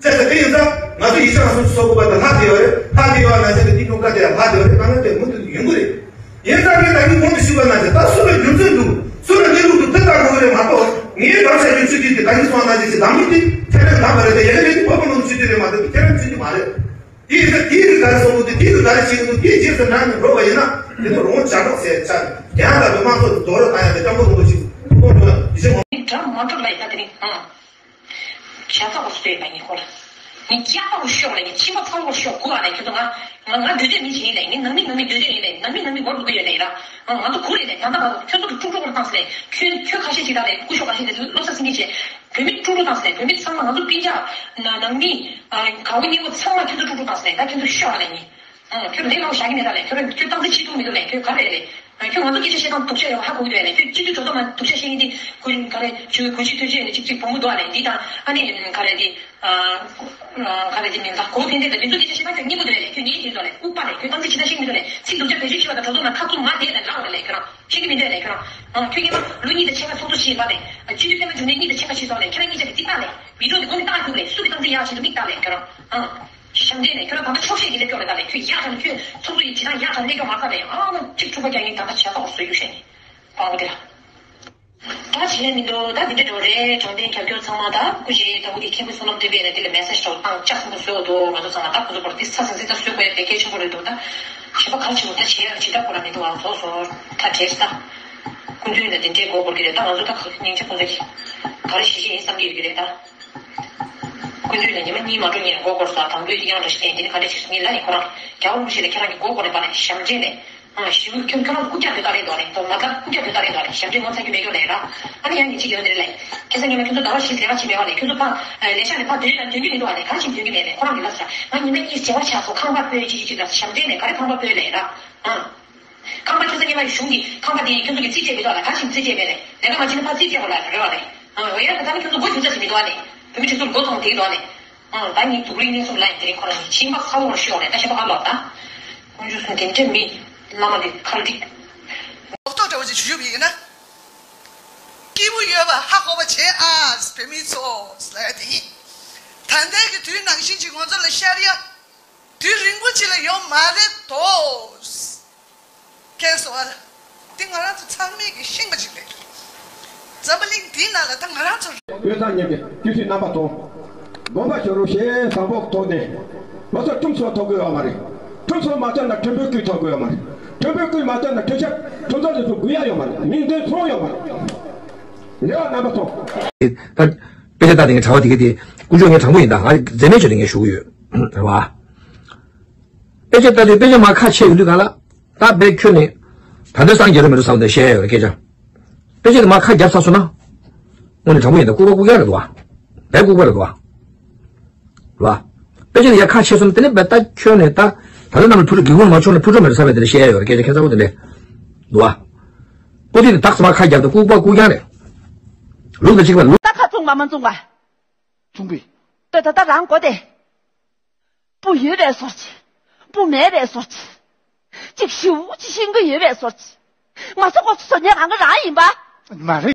ཙང་དེ་ཡིན་ཙང་ང་ཚོ་ཡིག་ཆ་ཨང་སུམ་ཅུ་སོ་དགུ་པ་དང་ལྷག་བསྡད་ཡོད་རེད། ལྷག་བསྡད་ཡོད་ན་ཟེར་ཏེ་འདི་སྐྱོང་བཀའ་དེ་ཡང་ལྷག་བསྡད་ཡོད་རེད། དཀའ་ངལ་དེ་མུ་མཐུད་ཡོང་གི་རེད། ཡིན་ཙང་ངས་ད་གིན་གོང་དུ་ཞུས་པ་ནང་བཞིན་ད་སུ་ལ་རྒྱུ་མཚན་འདུག་སུ་ལ་གནས་ལུགས་འདུག་དེ་ལྟ་དགོས་ཀྱི་རེད་མ་གཏོགས་ངས་བགྲང་བྱ་རྒྱུ་ཚུལ་གྱིས་ཀྱི་ད་གིན་སོང་བ་ནང་བཞིན་ཞིག་ལམ་ལུགས་དེ་ཁྱེད་རང་འདང་པ་རེད་དེ་ཡ་གི་རེད་དེ་བོད་པ་ནང་དུ་ཚུལ་དེ་རེད་མ་གཏོགས་ཁྱེད་རང་ཚུལ་གྱི་མ་རེད། དེ་ཡིན་ཙང་དེའི་རིགས་ག་རེ་གསུང་གི་འདུག་དེའི་རིགས་ག་རེ་བྱེད་ཀྱི་འདུག་དེའི་རྗེས་སུ་འབྲངས་ནས་འགྲོ་བ་ཡིན་ན་དེ་ཚོ་རོང་བྱ་སྒྲོག་ཟེར་ཆགས་ཡང་དག་པའི་དམངས་གཙོ་རྡོག་རོལ་བཏང་ཡག་དེ་སྐྱབས་མགོན་རིན་པོ་ཆེ་གི་ཐུགས་དགོངས་ཡིན་ཞེས་འོང་། འགྲམ་མ་གྲོལ་ལ་ཡིན་ད་དེ་རིང་ཨང་། ཇ་ཚ་བོ་སོས་ལ་ཡིན་ཁོ་ལ། ངས་སྐྱག་པ་རུ་ཤོག་ལ་ཡིན་མཆིན་པ་ཚ་བོ་ཤོག་གུ་ལ་ལ་ཁྱོད་ཚོ་ང་ང་ང་འདོད་འདོད་མི་བྱེད་ཡིན་ལ་ངས་ནང་མི་ནང་མི་འདོད་འདོད་ཡིན་ལ་ནང་མི་ནང་མི་མགོ་འདུག་གི་ཡོད་ལ་ཡིན་ལ། ང་ང་ཚོ་གུ་རེད་ལ་ད་ལྟ་བར་དུ་ཁྱོད་ཚོ་གི་དཀྲུག་དཀྲུག་བཏང་སོང་ལ་ཁྱོད་ཁྱོད་ཁ་ཤས་ཅིག་ད་ལ་སྐུ་ཞབས་ཁ་ཤས་དེ་སློབ་གསར་ཚིག་ངེས་བྱས། བོད་མི་དཀྲུག་དཀྲུག་བཏང་ཟེར་བོད་མི་ཚང་མ་ང་ཚོ་སྤུན་ཀྱག་ན་ནང་མི་ག་བོ་གཉིས་པོ་ཚང་མ་ཁྱོད་ཚོ་དཀྲུག་དཀྲུག་བཏང་ཟེར་ད་ཁྱོད་ཚོ་ཤོག་ལ་ཉེ་ཁྱོད་ལས་ལོག་བཞག་གི་མེད་ད་ལས་ཁྱོད་ཁྱོད་སྟངས་འཛིན་བྱེད་ཐུབ་མི་འདུག་ལས་ཁྱོད་ག་རེ་རེད་ཁྱོད་ང་ཚོ་སྐད་ཆ་བཤད་སྟངས་སྡུག་ཅག་ཡོད་ཧ་གོ་གི་འདུག་ལས་ཁྱོད་སྤྱི་འཐུས་གྲོས་ཚོགས་ནང་སྡུག་ཅག་བཤད་མཁན་དེ་གུ་ག་རེ་ཇུ་གུ་ཅི་ཐོས་ཅི་ནས་ཅིག་ཅིག་བུ་མོ་འདུག་ལས་འདི་དང་ཨ་ནི་ག་རེ་འདི་ག་རེ་འདི་མིན་ད་གོ་ཕན་བདེ་དང་འདི་ཚོ་སྐད་ཆ་བཤད་སྟངས་ཁྱོད་སྙན་པོ་འདུག་ལས་ཁྱོད་ངའི་དེ་འདུག་ལས་ལྐུགས་པ་ལས་ཁྱོད་སྟངས་འཛིན་བྱེད་སྟངས་ཤེས་མི་འདུག་ལས་ཚིག་སྡུག་ཅག་བེད་སྤྱོད་བྱེད་པ་དང་གྲོས་ཚོགས་ནང་ཁ་ཐུག་མ་བསྡད་ལས་ལབ་ར་ལས་ཁྱོད་རང་ཤེས་ཀྱི་མི་འདུག་ལས་ཁྱོད་རང་ཁྱོད་སྔོན་མ་ལོ་གཉིས་དང་ཕྱེད་ཀ་ཚོགས་གཙོ་བྱས་པ་ལས་སྤྱི་འཐུས་ཕལ་མ་འབྱུང་གནས་གཉིས་དང་ཕྱེད་ཀ་བྱས་སོང་ལས་ཁྱེད་རང་གཉིས་ཆ་གི་ཚིག་པ་ལས། མི་འགྲོ་དེ་དགོང་དག་རྒྱུགས་ལས་སུ་གི་སྟངས་འཛིན་ཡག་བྱེད་དུ་མིག་ལྟ་ལས་ཁྱོད་རང་ཨང་། ཞབས་འདྲེན་ལས་ཁྱོད་རང་ད་ལྟ་ཆོག་ཤེས་ཀྱི་སླེབས་ཀྱོག་ལས་ད་ལས་ཁྱོད་ཡག་དང་ཁྱོད་ཚོགས་གཙོ་ཡི་བྱེད་སྟངས་ཡག་དང་སླེབས་ཀྱོག་མ་ཁ་ལས་ཨང་ན་གཅིག་འཁྲུག་པ་རྒྱག་ངེས་ད་ལྟ་བྱས་ཐོག་བཟོ་རྒྱུ་བཤད་ནས་པང་བུ་དེ་ལ། ད་བྱེད་ལས་མི་འདུག་ད་འདི་འདྲ་འགྲོ་རེད། དྲང་བདེན་རྒྱབ་སྐྱོར་ཚང་མ་ད་སྐུ་མཁྱེན་ད་སྐུ་དེ་མཁན་པོ་བསོད་ནམས་བསྟན་འཕེལ་ནས་དེ་ལ་མེ་སེ་ཇི་ཞིག་བཏང་ལྕགས་སྲིན་པོ་བཟོས་འོ་འདུག་ང་ཚོ་ཚང་མ་ད་ཁོ་ཚོ་བར་དེ་ས་སེ་འཛིན་ད་བཟོས་དགོས་ཡ་དེ་གལ་ཆེན་པོ་རེད་འདུག་ད་བྱེད་པ་ག་རེ་བྱེད་དགོས་ད་བྱེད་ཡ་བྱེད་ཐབས་ཁོ་རང་མི་འདུག་ཨང་བཟོ་བཟོ་ད་བྲེས་ད། སྐུ་མདུན་ལ་དེ་འདྲའི་མགོ་སྐོར་གྱི་རེད་ད་ང་ཚོ་ད་ག་སྙིང་རྗེ་ཁོང་ཚོ་གི་ག་རེ་ཞིག་ཞིག་ཡིན་བསམ་གྱི་ཡོད་ཀྱི་རེད་ད། སྐུ་མདུན་ལ་ཉི་མ་གཉིས་མ་འགྲོ་ཉིན་མགོ་སྐོར་སོང་དང་པོའི་དེ་དབྱངས་འདྲ་ཞིག་བསྟན་དེ་ནི་ག་འདྲ་ཞིག་ངས་ལབ་ཡིན་ཁོ་རང་རྒྱལ་བ་རིན་པོ་ཆེ་ལ་ཁྱེད་རང་གི་མགོ་སྐོར་ནས་པ་ནས་ཞབས་འདྲེན་ནས་ཨང་ཞི་བའི་ཁྱོད་ཁྱོད་རང་སྐུ་རྒྱག་དེ་ལྟ་རེད་འདུག་ནས་དོ་མ་ལྟར་སྐུ་རྒྱག་དེ་ལྟ་རེད་འདུག་ནས་ཞབས་འདྲེན་ངོ་ཚ་རྒྱུ་མེད་ཀྱོག་ལས་ར་ཨ་ནི་ཡང་ཉིན་གཅིག་ཡོང་དེ་རེད་ལས་ཁྱེད་ཚོ་ཉི་མ་ཁྱོད་ཚོ་ཟླ་བ་བཞི་ལས་ཀ་བྱེད་མེད་བ་ལས་ཁྱོད་ཚོ་ཕ་ལས་ཤག་ནས་ཕ་དོན་ལ་དོན་གྱི་མི་འདུག་བ་ལས་ག་རེ་བྱེད་དོན་གྱི་མེད་ལས་ཁོ་རང་གི་ལབ་ས་ང་ཉི་མ་གཉིས་བྱེ་བ་ཆགས་སོང་ཁང་པ་སྤོས་ཅི་ཅི་ཅི་ལ་ཞབས་འདྲེན་ནས་ག་རེ་ཁང་པ་སྤོས་ལས་ར་ཨང་། ཁང་པ་ཁྱོད་ཚོ་སྔོན་མ་གཞུང་གི་ཁང་པ་དེ་ཁྱོད་ཚོ་གི་རྩིས་སྤྲད་མི་འདུག་ལ་ག་ཞིག་རྩིས་སྤྲད་མེད་ལས་ལས་ཀ་མ་བྱེད་ན་ཕར་རྩིས་སྤྲད་དགོས་ལ་རེད་བ་ལས་ཨང་འོ་ཡ་ད་ལྟ་ཁྱོད་ཚོ་མགོ་ཞུ་ས་ཞིག་མི་འདུག་ལ་ལས་བོད་མི་སྤྱི་ཚོགས་མགོ་ཚོང་དེ་འདུག་ལ་ལས་ཨང་ད་ངས་དུག་ལིང་ནས་སུ་ལ་ཡིན་དེ་རིང་ཁོ་རང་གི་ཕྱིན་པ་ཁ་བོར་ཤོག་ལས་ད་ཤ་པ་ཁ་ལོག་ད་ཁོང་ཚོ་སུ་དེ་འདྲ་མི་བླ་མ་གི་ཁ་ལ་འགྲིག་ལོག་རྟོག་འདྲ་བོ་ཅིག་ཞུ་ཞུ་བ་ཡིན་ན། སྐྱིད་པོ་ཡོད་པ་ཧ་གོ་བ་བྱེད་ཨ་བོད་མི་ཚོ་ལ་དེ་ཡིན། ད་ལྟའི་གི་དུས་ནང་བཞིན་གྱི་ང་ཚོ་ལ་ཤར་ཡ། དུས་རིང་པོ་ཅིག་ལ་ཡོང་མ་རེད་དོ། ཁྱེད་ཚོ་བ་ལ། འདི་ང་རང་ཚོ་ཚང་མས་ཀྱི་ཤེས་པ་ཅིག་རེད། འཛམ་བུ་གླིང་འདིའི་ནང་ལ་ད་ང་རང་ཚོ། དབུས་གཙང་གཉིས་ཀྱི་སྐྱིད་སྡུག་རྣམ་པ་དང་། དགོངས་པ་ཞུ་རོགས་ཞེས་བཟང་པོ་ཐོག་ནས། ང་ཚོ་ཁྲིམས་སྲུང་ཐོབ་དགོས་ཡོད་མ་རེད། ཁྲིམས་སྲུང་མ་ཐོབ་ན་ཁྲིམས་དཔོན་སྐུ་ཐོབ་དགོས་ཡོད་མ་རེད། ཁྲིམས་དཔོན་སྐུ་མ་ཐོབ་ན་ཁྲིམས་ཞིབ་ཁྲིམས་སྲུང་དེ་ཚོ་དགོས་ཡ་ཡོད་མ་རེད། མིང་དོན་མཚུངས་ཡོད་མ་རེད། རེ་བ་རྣམ་པ་ཚོ། ད་དཔེ་ཆ་ལྟ་དེ་ངས་དྲ་བ་དེ་ག་དེ་ཀུན་སྤྱོད་ངས་དྲང་པོ་ཡིན་ད་ང་མཛེས་མའི་ཆེད་དུ་ངས་ཞུ་གི་ཡོད་རེད་བ། དཔེ་ཆ་ལྟ་དུས་དཔེ་ཆ་མར་ཁ་ཕྱེ་ཡོང་དུས་གང་ལ། ད་དཔེ་ཁྱོད་ནི། ད་ལྟ་སངས་རྒྱས་རེད་མི་འགྲོ་བསམ་སྟེ་བཤད་ཡ་ཡོད་རེད་སྐད་ཆ། དཔེ་ཆ་དེ་མར་ཁ་བརྒྱབ་ཚར་སོང་ན། དངོས་གནས་དྲང་པོ་ཡིན་ད་ལྐུགས་པ་ལྐུགས་རྐྱང་རེད་འདུག་བ། དཔེ་ལྐུགས་པ་རེད་འདུག་བ། རེད་བ། དཔེ་ཆ་དེ་ཡར་ཁ་ཕྱེ་སོང་ན་དེ་ནས་དཔེ་ད་ཁྱོད་ནི་ད། ད་ལྟ་རྣམས་ལ་ཕུ་རུ་སྒེའུ་ཁུང་ལ་མ་ཕྱོགས་ན་ཕུ་ཐུང་མེད་ས་བས་དེ་ལ་བཤད་ཡོད་རེད། སྐད་ཆ་ཁྱད་མཚར་པོ་དེ་འདྲས་འདུག་ཨ། ཀོ་ཏི་དེ་དག་ས་མ་ཁ་རྒྱབ་དུ་ལྐུགས་པ་ལྐུགས་རྐྱང་རེད། ལུགས་དང་གཅིག་པ་ལུགས། ད་ཁ་བཙུམ་པ་མ་བཙུམ་པ། བཙུམ་པས། ལྟོས་ད་ལྟ་རང་མགོ་དེ། སྤུ་ཡོད་པའི་བཟོ་ཅི། སྤུ་མེད་པའི་བཟོ་ཅི། གཅིག་ཞིའུ་གཅིག་ཤིང་གི་ཡོད་པའི་བཟོ་ཅི། ང་ཚོ་ཁོ་ཚོ་བཟོ་ཉན་གང་གི་རང་ཡིན་པ། མ་རེད།